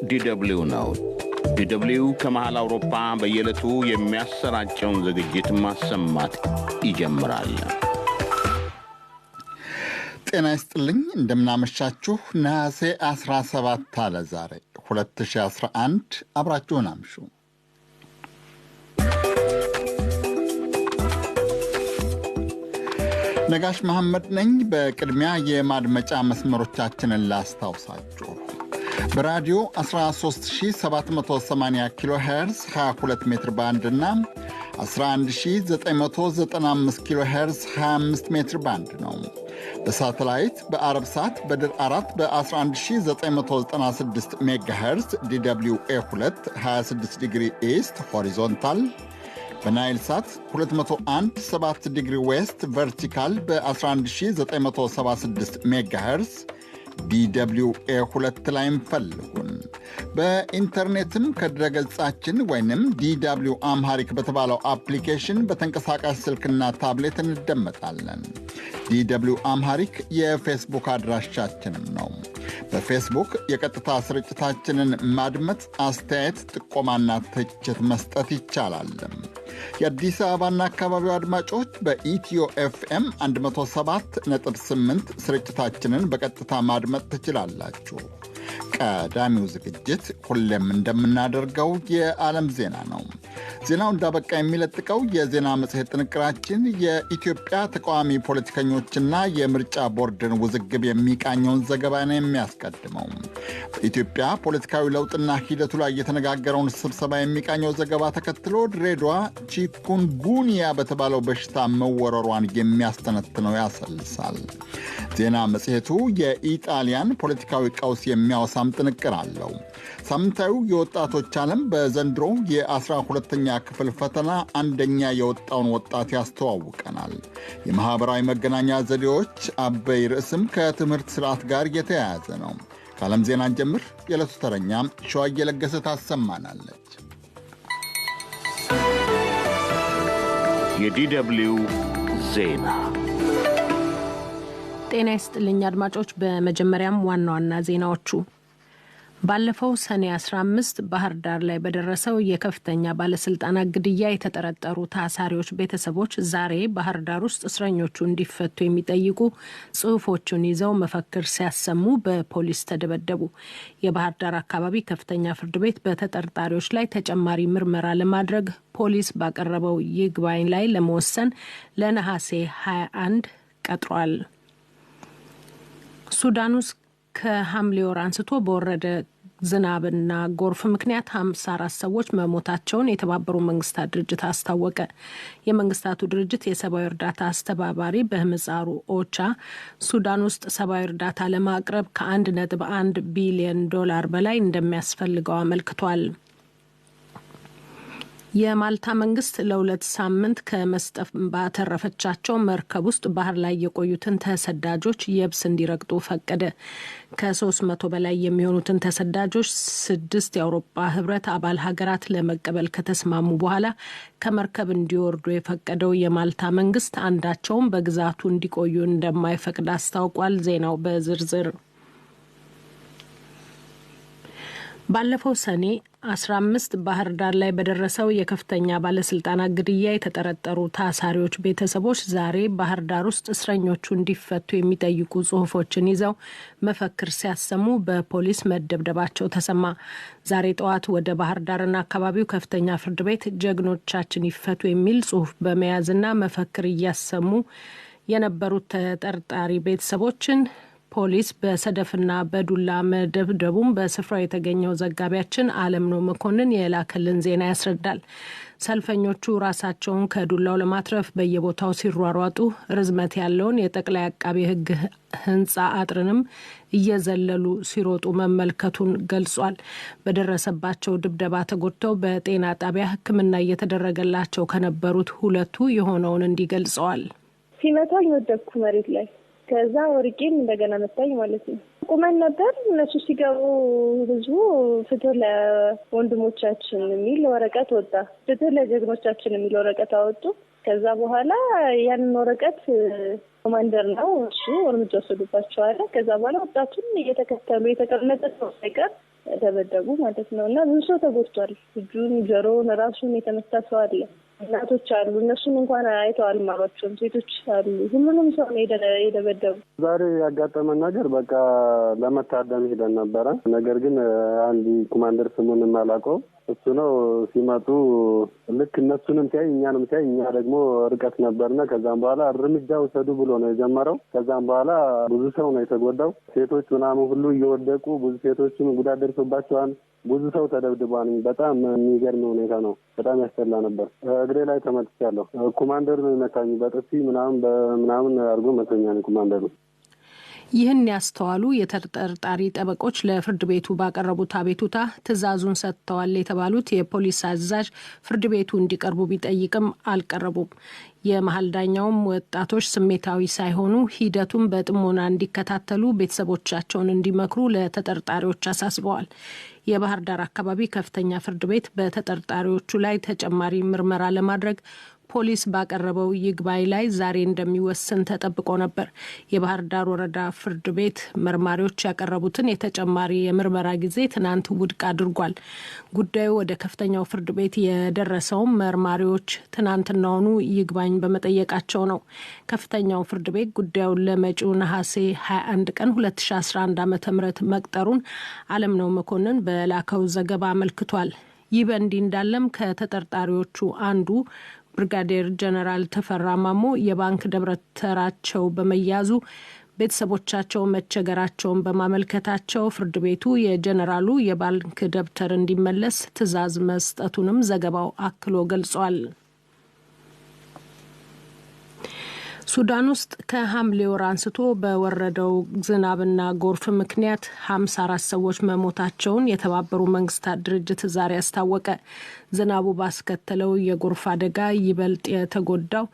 ዲደብሊው ነው። ዲደብሊው ከመሃል አውሮፓ በየዕለቱ የሚያሰራጨውን ዝግጅት ማሰማት ይጀምራል። ጤና ይስጥልኝ፣ እንደምናመሻችሁ። ነሐሴ 17 አለ ዛሬ 2011። አብራችሁን አምሹ። ነጋሽ መሐመድ ነኝ። በቅድሚያ የማድመጫ መስመሮቻችንን ላስታውሳችሁ። በራዲዮ 13780 ኪሎ ሄርዝ 22 ሜትር ባንድ እና 11995 ኪሎ ሄርዝ 25 ሜትር ባንድ ነው። በሳተላይት በአረብ ሳት በድር 4 በ11996 ሜጋ ሄርዝ DW A2 26 ዲግሪ east horizontal፣ በናይል ሳት 201 7 ዲግሪ west vertical በ11976 ሜጋ ሄርዝ DW A2 ላይም ፈልጉን። በኢንተርኔትም ከድረገጻችን ወይንም DW Amharic በተባለው አፕሊኬሽን በተንቀሳቃሽ ስልክና ታብሌት እንደመጣለን። DW Amharic የፌስቡክ አድራሻችንም ነው። በፌስቡክ የቀጥታ ስርጭታችንን ማድመጥ፣ አስተያየት፣ ጥቆማና ትችት መስጠት ይቻላል። የአዲስ አበባና አካባቢው አድማጮች በኢትዮ ኤፍኤም 107.8 ስርጭታችንን በቀጥታ ማድመጥ ትችላላችሁ። ቀዳሚው ዝግጅት ሁሌም እንደምናደርገው የዓለም ዜና ነው። ዜናው እንዳበቃ የሚለጥቀው የዜና መጽሔት ጥንቅራችን የኢትዮጵያ ተቃዋሚ ፖለቲከኞችና የምርጫ ቦርድን ውዝግብ የሚቃኘውን ዘገባ ነው የሚያስቀድመው። በኢትዮጵያ ፖለቲካዊ ለውጥና ሂደቱ ላይ የተነጋገረውን ስብሰባ የሚቃኘው ዘገባ ተከትሎ ድሬዳዋ ቺኩንጉንያ በተባለው በሽታ መወረሯን የሚያስተነትነው ያሰልሳል። ዜና መጽሔቱ የኢጣሊያን ፖለቲካዊ ቀውስ የሚያወሳም ጥንቅር አለው። ሳምንታዊው የወጣቶች ዓለም በዘንድሮ የ12ኛ ክፍል ፈተና አንደኛ የወጣውን ወጣት ያስተዋውቀናል። የማኅበራዊ መገናኛ ዘዴዎች አበይ ርዕስም ከትምህርት ስርዓት ጋር የተያያዘ ነው። ከዓለም ዜናን ጀምር። የዕለቱ ተረኛ ሸዋዬ ለገሠ ታሰማናለች። የ DW ዜና። ጤና ይስጥልኝ አድማጮች። በመጀመሪያም ዋና ዋና ዜናዎቹ፦ ባለፈው ሰኔ 15 ባህር ዳር ላይ በደረሰው የከፍተኛ ባለስልጣናት ግድያ የተጠረጠሩ ታሳሪዎች ቤተሰቦች ዛሬ ባህር ዳር ውስጥ እስረኞቹ እንዲፈቱ የሚጠይቁ ጽሁፎቹን ይዘው መፈክር ሲያሰሙ በፖሊስ ተደበደቡ። የባህር ዳር አካባቢ ከፍተኛ ፍርድ ቤት በተጠርጣሪዎች ላይ ተጨማሪ ምርመራ ለማድረግ ፖሊስ ባቀረበው ይግባኝ ላይ ለመወሰን ለነሐሴ 21 ቀጥሯል። ሱዳን ውስጥ ከሐምሌ ወር አንስቶ በወረደ ዝናብና ጎርፍ ምክንያት 54 ሰዎች መሞታቸውን የተባበሩ መንግስታት ድርጅት አስታወቀ። የመንግስታቱ ድርጅት የሰብአዊ እርዳታ አስተባባሪ፣ በምህጻሩ ኦቻ፣ ሱዳን ውስጥ ሰብአዊ እርዳታ ለማቅረብ ከ1.1 ቢሊዮን ዶላር በላይ እንደሚያስፈልገው አመልክቷል። የማልታ መንግስት ለ2 ሳምንት ከመስጠም ባተረፈቻቸው መርከብ ውስጥ ባህር ላይ የቆዩትን ተሰዳጆች የብስ እንዲረግጡ ፈቀደ። ከ300 በላይ የሚሆኑትን ተሰዳጆች ስድስት የአውሮፓ ህብረት አባል ሀገራት ለመቀበል ከተስማሙ በኋላ ከመርከብ እንዲወርዱ የፈቀደው የማልታ መንግስት አንዳቸውም በግዛቱ እንዲቆዩ እንደማይፈቅድ አስታውቋል። ዜናው በዝርዝር። ባለፈው ሰኔ 15 ባህር ዳር ላይ በደረሰው የከፍተኛ ባለስልጣናት ግድያ የተጠረጠሩ ታሳሪዎች ቤተሰቦች ዛሬ ባህር ዳር ውስጥ እስረኞቹ እንዲፈቱ የሚጠይቁ ጽሁፎችን ይዘው መፈክር ሲያሰሙ በፖሊስ መደብደባቸው ተሰማ። ዛሬ ጠዋት ወደ ባህር ዳርና አካባቢው ከፍተኛ ፍርድ ቤት ጀግኖቻችን ይፈቱ የሚል ጽሁፍ በመያዝና መፈክር እያሰሙ የነበሩት ተጠርጣሪ ቤተሰቦችን ፖሊስ በሰደፍና በዱላ መደብደቡን በስፍራው የተገኘው ዘጋቢያችን አለምነው መኮንን የላከልን ዜና ያስረዳል። ሰልፈኞቹ ራሳቸውን ከዱላው ለማትረፍ በየቦታው ሲሯሯጡ ርዝመት ያለውን የጠቅላይ አቃቤ ሕግ ህንፃ አጥርንም እየዘለሉ ሲሮጡ መመልከቱን ገልጿል። በደረሰባቸው ድብደባ ተጎድተው በጤና ጣቢያ ሕክምና እየተደረገላቸው ከነበሩት ሁለቱ የሆነውን እንዲህ ገልጸዋል። ሲመታኝ ወደቅኩ መሬት ላይ። ከዛ ወርቄም እንደገና መታኝ ማለት ነው። ቁመን ነበር። እነሱ ሲገቡ ህዝቡ ፍትህ ለወንድሞቻችን የሚል ወረቀት ወጣ። ፍትህ ለጀግኖቻችን የሚል ወረቀት አወጡ። ከዛ በኋላ ያንን ወረቀት ኮማንደር ነው እሱ እርምጃ ወሰዱባቸዋል። ከዛ በኋላ ወጣቱን እየተከተሉ የተቀመጠ ሰው ሳይቀር ደበደቡ ማለት ነው። እና ብዙ ሰው ተጎድቷል። እጁን፣ ጆሮውን፣ ራሱን የተመታ ሰው አለ። እናቶች አሉ። እነሱን እንኳን አይተው አልማሯቸውም። ሴቶች አሉ። ሁሉንም ሰው ነው የደበደቡ። ዛሬ ያጋጠመን ነገር በቃ ለመታደም ሄደን ነበረ። ነገር ግን አንድ ኮማንደር ስሙን የማላውቀው እሱ ነው። ሲመጡ ልክ እነሱንም ሲያይ እኛንም ሲያይ እኛ ደግሞ ርቀት ነበርና ከዛም በኋላ እርምጃ ውሰዱ ብሎ ነው የጀመረው። ከዛም በኋላ ብዙ ሰው ነው የተጎዳው። ሴቶች ምናምን ሁሉ እየወደቁ ብዙ ሴቶችም ጉዳት ደርሶባቸዋል። ብዙ ሰው ተደብድቧል። በጣም የሚገርም ሁኔታ ነው። በጣም ያስጠላ ነበር። እግሬ ላይ ተመትቻለሁ። ኮማንደሩ ነው የመታኝ በጥፊ ምናምን በምናምን አድርጎ መቶኛል ኮማንደሩ። ይህን ያስተዋሉ የተጠርጣሪ ጠበቆች ለፍርድ ቤቱ ባቀረቡት አቤቱታ ትዕዛዙን ሰጥተዋል የተባሉት የፖሊስ አዛዥ ፍርድ ቤቱ እንዲቀርቡ ቢጠይቅም አልቀረቡም። የመሀል ዳኛውም ወጣቶች ስሜታዊ ሳይሆኑ ሂደቱን በጥሞና እንዲከታተሉ ቤተሰቦቻቸውን እንዲመክሩ ለተጠርጣሪዎች አሳስበዋል። የባህር ዳር አካባቢ ከፍተኛ ፍርድ ቤት በተጠርጣሪዎቹ ላይ ተጨማሪ ምርመራ ለማድረግ ፖሊስ ባቀረበው ይግባኝ ላይ ዛሬ እንደሚወስን ተጠብቆ ነበር። የባህር ዳር ወረዳ ፍርድ ቤት መርማሪዎች ያቀረቡትን የተጨማሪ የምርመራ ጊዜ ትናንት ውድቅ አድርጓል። ጉዳዩ ወደ ከፍተኛው ፍርድ ቤት የደረሰውም መርማሪዎች ትናንትናውኑ ይግባኝ በመጠየቃቸው ነው። ከፍተኛው ፍርድ ቤት ጉዳዩን ለመጪው ነሐሴ 21 ቀን 2011 ዓ.ም መቅጠሩን አለምነው መኮንን በላከው ዘገባ አመልክቷል። ይህ በእንዲህ እንዳለም ከተጠርጣሪዎቹ አንዱ ብርጋዴር ጀነራል ተፈራ ማሞ የባንክ ደብተራቸው በመያዙ ቤተሰቦቻቸው መቸገራቸውን በማመልከታቸው ፍርድ ቤቱ የጀነራሉ የባንክ ደብተር እንዲመለስ ትዕዛዝ መስጠቱንም ዘገባው አክሎ ገልጿል። ሱዳን ውስጥ ከሐምሌ ወር አንስቶ በወረደው ዝናብና ጎርፍ ምክንያት 54 ሰዎች መሞታቸውን የተባበሩ መንግስታት ድርጅት ዛሬ አስታወቀ። ዝናቡ ባስከተለው የጎርፍ አደጋ ይበልጥ የተጎዳው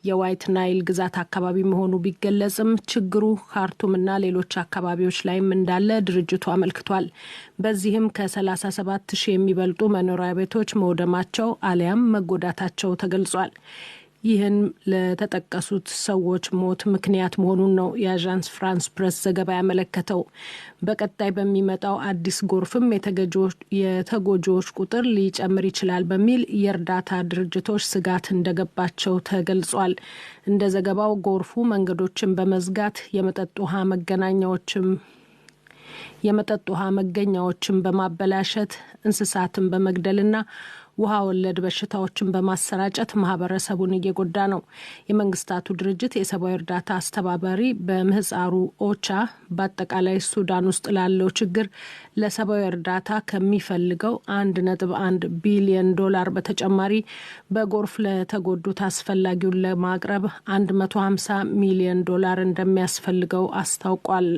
የዋይት ናይል ግዛት አካባቢ መሆኑ ቢገለጽም ችግሩ ካርቱምና ሌሎች አካባቢዎች ላይም እንዳለ ድርጅቱ አመልክቷል። በዚህም ከ37 ሺህ የሚበልጡ መኖሪያ ቤቶች መውደማቸው አሊያም መጎዳታቸው ተገልጿል። ይህን ለተጠቀሱት ሰዎች ሞት ምክንያት መሆኑን ነው የአዣንስ ፍራንስ ፕሬስ ዘገባ ያመለከተው። በቀጣይ በሚመጣው አዲስ ጎርፍም የተጎጂዎች ቁጥር ሊጨምር ይችላል በሚል የእርዳታ ድርጅቶች ስጋት እንደገባቸው ተገልጿል። እንደ ዘገባው ጎርፉ መንገዶችን በመዝጋት የመጠጥ ውሃ መገኛዎችን በማበላሸት፣ እንስሳትን በመግደልና ውሃ ወለድ በሽታዎችን በማሰራጨት ማህበረሰቡን እየጎዳ ነው። የመንግስታቱ ድርጅት የሰብአዊ እርዳታ አስተባባሪ በምህጻሩ ኦቻ በአጠቃላይ ሱዳን ውስጥ ላለው ችግር ለሰብአዊ እርዳታ ከሚፈልገው 1.1 ቢሊዮን ዶላር በተጨማሪ በጎርፍ ለተጎዱት አስፈላጊውን ለማቅረብ 150 ሚሊዮን ዶላር እንደሚያስፈልገው አስታውቋል።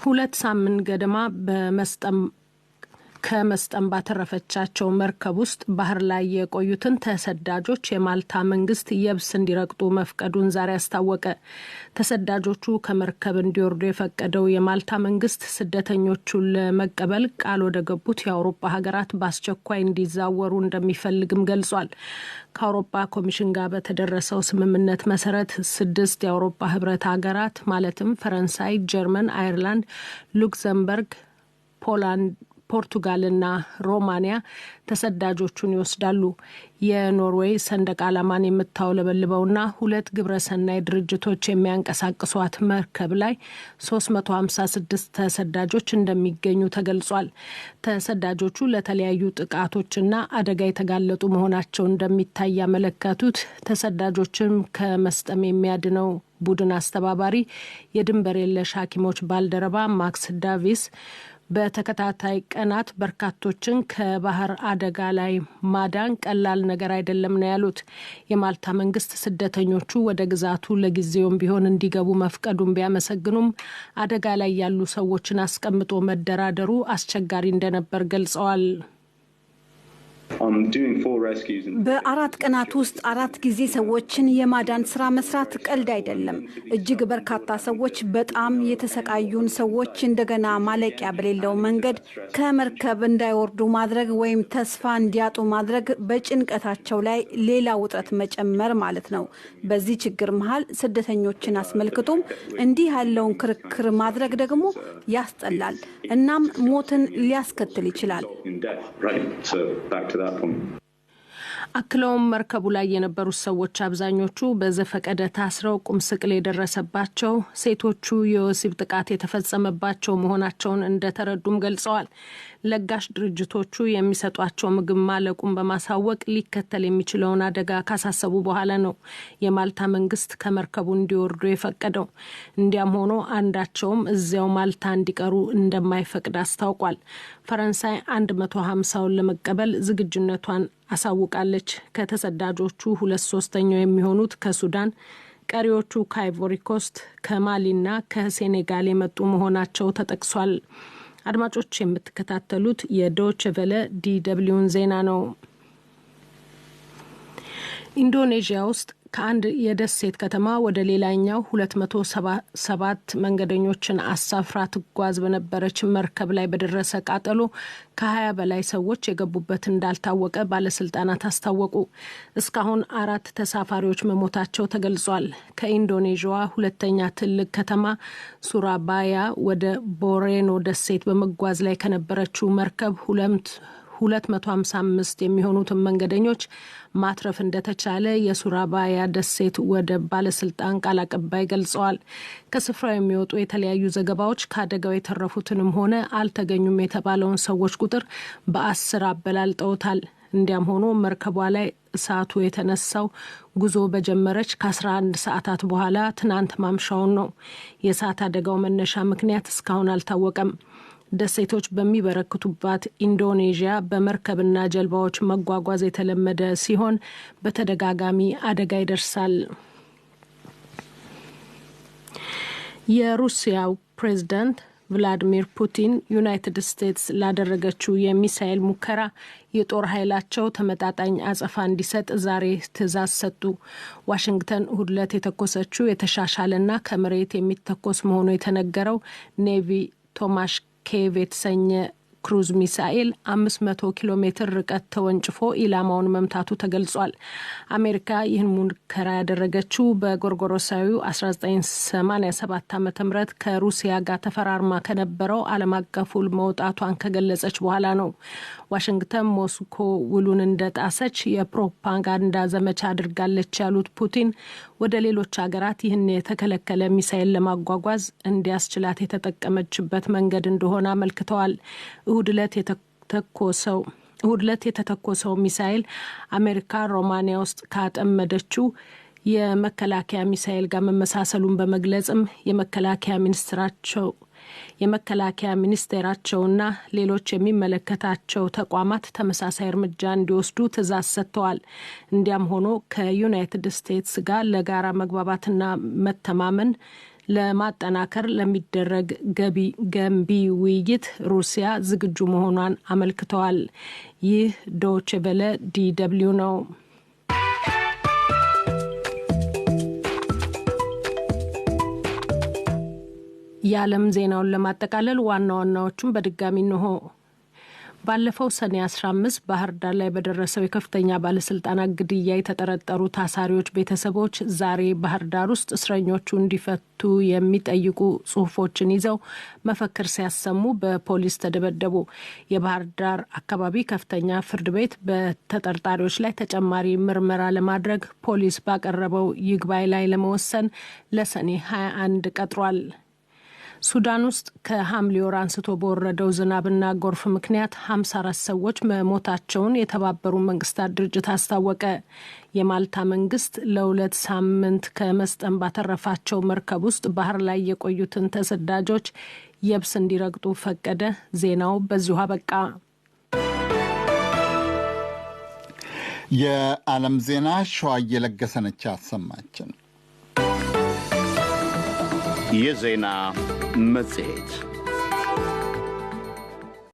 2 ሳምንት ገደማ ከመስጠም ባተረፈቻቸው መርከብ ውስጥ ባህር ላይ የቆዩትን ተሰዳጆች የማልታ መንግስት የብስ እንዲረግጡ መፍቀዱን ዛሬ አስታወቀ። ተሰዳጆቹ ከመርከብ እንዲወርዱ የፈቀደው የማልታ መንግስት ስደተኞቹን ለመቀበል ቃል ወደ ገቡት የአውሮፓ ሀገራት በአስቸኳይ እንዲዛወሩ እንደሚፈልግም ገልጿል። ከአውሮፓ ኮሚሽን ጋር በተደረሰው ስምምነት መሰረት ስድስት የአውሮፓ ህብረት ሀገራት ማለትም ፈረንሳይ፣ ጀርመን፣ አይርላንድ፣ ሉክዘምበርግ፣ ፖላንድ፣ ፖርቱጋልና ሮማንያ ተሰዳጆቹን ይወስዳሉ። የኖርዌይ ሰንደቅ ዓላማን የምታውለበልበውና ሁለት ግብረሰናይ ድርጅቶች የሚያንቀሳቅሷት መርከብ ላይ 356 ተሰዳጆች እንደሚገኙ ተገልጿል። ተሰዳጆቹ ለተለያዩ ጥቃቶችና አደጋ የተጋለጡ መሆናቸው እንደሚታይ ያመለከቱት ተሰዳጆችን ከመስጠም የሚያድነው ቡድን አስተባባሪ የድንበር የለሽ ሐኪሞች ባልደረባ ማክስ ዳቪስ በተከታታይ ቀናት በርካቶችን ከባህር አደጋ ላይ ማዳን ቀላል ነገር አይደለም ነው ያሉት። የማልታ መንግስት ስደተኞቹ ወደ ግዛቱ ለጊዜውም ቢሆን እንዲገቡ መፍቀዱን ቢያመሰግኑም አደጋ ላይ ያሉ ሰዎችን አስቀምጦ መደራደሩ አስቸጋሪ እንደነበር ገልጸዋል። በ4 ቀናት ውስጥ 4 ጊዜ ሰዎችን የማዳን ስራ መስራት ቀልድ አይደለም። እጅግ በርካታ ሰዎች፣ በጣም የተሰቃዩን ሰዎች እንደገና ማለቂያ በሌለው መንገድ ከመርከብ እንዳይወርዱ ማድረግ ወይም ተስፋ እንዲያጡ ማድረግ በጭንቀታቸው ላይ ሌላ ውጥረት መጨመር ማለት ነው። በዚህ ችግር መሀል ስደተኞችን አስመልክቶም እንዲህ ያለውን ክርክር ማድረግ ደግሞ ያስጠላል፣ እናም ሞትን ሊያስከትል ይችላል። አክለውም መርከቡ ላይ የነበሩት ሰዎች አብዛኞቹ በዘፈቀደ ታስረው ቁም ስቅል የደረሰባቸው፣ ሴቶቹ የወሲብ ጥቃት የተፈጸመባቸው መሆናቸውን እንደተረዱም ገልጸዋል። ለጋሽ ድርጅቶቹ የሚሰጧቸው ምግብ ማለቁን በማሳወቅ ሊከተል የሚችለውን አደጋ ካሳሰቡ በኋላ ነው የማልታ መንግስት ከመርከቡ እንዲወርዱ የፈቀደው። እንዲያም ሆኖ አንዳቸውም እዚያው ማልታ እንዲቀሩ እንደማይፈቅድ አስታውቋል። ፈረንሳይ 150ውን ለመቀበል ዝግጁነቷን አሳውቃለች። ከተሰዳጆቹ 2/3 የሚሆኑት ከሱዳን፣ ቀሪዎቹ ከአይቮሪ ኮስት፣ ከማሊና ከሴኔጋል የመጡ መሆናቸው ተጠቅሷል። አድማጮች የምትከታተሉት የዶይቼ ቬለ ዲደብሊውን ዜና ነው። ኢንዶኔዥያ ውስጥ ከአንድ የደሴት ከተማ ወደ ሌላኛው 277 መንገደኞችን አሳፍራ ትጓዝ በነበረች መርከብ ላይ በደረሰ ቃጠሎ ከ20 በላይ ሰዎች የገቡበት እንዳልታወቀ ባለስልጣናት አስታወቁ። እስካሁን 4 ተሳፋሪዎች መሞታቸው ተገልጿል። ከኢንዶኔዥያዋ ሁለተኛ ትልቅ ከተማ ሱራባያ ወደ ቦሬኖ ደሴት በመጓዝ ላይ ከነበረችው መርከብ 255 የሚሆኑትን መንገደኞች ማትረፍ እንደተቻለ የሱራባያ ደሴት ወደብ ባለስልጣን ቃል አቀባይ ገልጸዋል። ከስፍራው የሚወጡ የተለያዩ ዘገባዎች ከአደጋው የተረፉትንም ሆነ አልተገኙም የተባለውን ሰዎች ቁጥር በ10 አበላልጠውታል። እንዲያም ሆኖ መርከቧ ላይ እሳቱ የተነሳው ጉዞ በጀመረች ከ11 ሰዓታት በኋላ ትናንት ማምሻውን ነው። የእሳት አደጋው መነሻ ምክንያት እስካሁን አልታወቀም። ደሴቶች በሚበረክቱባት ኢንዶኔዥያ በመርከብና ጀልባዎች መጓጓዝ የተለመደ ሲሆን በተደጋጋሚ አደጋ ይደርሳል። የሩሲያው ፕሬዝዳንት ቭላዲሚር ፑቲን ዩናይትድ ስቴትስ ላደረገችው የሚሳኤል ሙከራ የጦር ኃይላቸው ተመጣጣኝ አጸፋ እንዲሰጥ ዛሬ ትዕዛዝ ሰጡ። ዋሽንግተን እሁድ ዕለት የተኮሰችው የተሻሻለና ከመሬት የሚተኮስ መሆኑ የተነገረው ኔቪ ቶማሽ ኬቭ የተሰኘ ክሩዝ ሚሳኤል 500 ኪሎ ሜትር ርቀት ተወንጭፎ ኢላማውን መምታቱ ተገልጿል። አሜሪካ ይህን ሙከራ ያደረገችው በጎርጎሮሳዊው 1987 ዓ.ም ከሩሲያ ጋር ተፈራርማ ከነበረው ዓለም አቀፍ ውል መውጣቷን ከገለጸች በኋላ ነው። ዋሽንግተን ሞስኮ ውሉን እንደጣሰች የፕሮፓጋንዳ ዘመቻ አድርጋለች ያሉት ፑቲን ወደ ሌሎች ሀገራት ይህን የተከለከለ ሚሳኤል ለማጓጓዝ እንዲያስችላት የተጠቀመችበት መንገድ እንደሆነ አመልክተዋል። እሁድ ዕለት የተተኮሰው ሚሳኤል አሜሪካ ሮማኒያ ውስጥ ካጠመደችው የመከላከያ ሚሳኤል ጋር መመሳሰሉን በመግለጽም የመከላከያ ሚኒስቴራቸውና ሌሎች የሚመለከታቸው ተቋማት ተመሳሳይ እርምጃ እንዲወስዱ ትዕዛዝ ሰጥተዋል። እንዲያም ሆኖ ከዩናይትድ ስቴትስ ጋር ለጋራ መግባባትና መተማመን ለማጠናከር ለሚደረግ ገንቢ ውይይት ሩሲያ ዝግጁ መሆኗን አመልክተዋል። ይህ ዶይቼ ቬለ ዲደብሊው ነው። የዓለም ዜናውን ለማጠቃለል ዋና ዋናዎቹን በድጋሚ እንሆ። ባለፈው ሰኔ 15 ባህር ዳር ላይ በደረሰው የከፍተኛ ባለስልጣናት ግድያ የተጠረጠሩ ታሳሪዎች ቤተሰቦች ዛሬ ባህር ዳር ውስጥ እስረኞቹ እንዲፈቱ የሚጠይቁ ጽሁፎችን ይዘው መፈክር ሲያሰሙ በፖሊስ ተደበደቡ። የባህር ዳር አካባቢ ከፍተኛ ፍርድ ቤት በተጠርጣሪዎች ላይ ተጨማሪ ምርመራ ለማድረግ ፖሊስ ባቀረበው ይግባኝ ላይ ለመወሰን ለሰኔ 21 ቀጥሯል። ሱዳን ውስጥ ከሐምሌ ወር አንስቶ በወረደው ዝናብና ጎርፍ ምክንያት 54 ሰዎች መሞታቸውን የተባበሩ መንግስታት ድርጅት አስታወቀ። የማልታ መንግስት ለ2 ሳምንት ከመስጠም ባተረፋቸው መርከብ ውስጥ ባህር ላይ የቆዩትን ተሰዳጆች የብስ እንዲረግጡ ፈቀደ። ዜናው በዚሁ አበቃ። የዓለም ዜና ሸዋ እየለገሰነች አሰማችን። የዜና መጽሔት።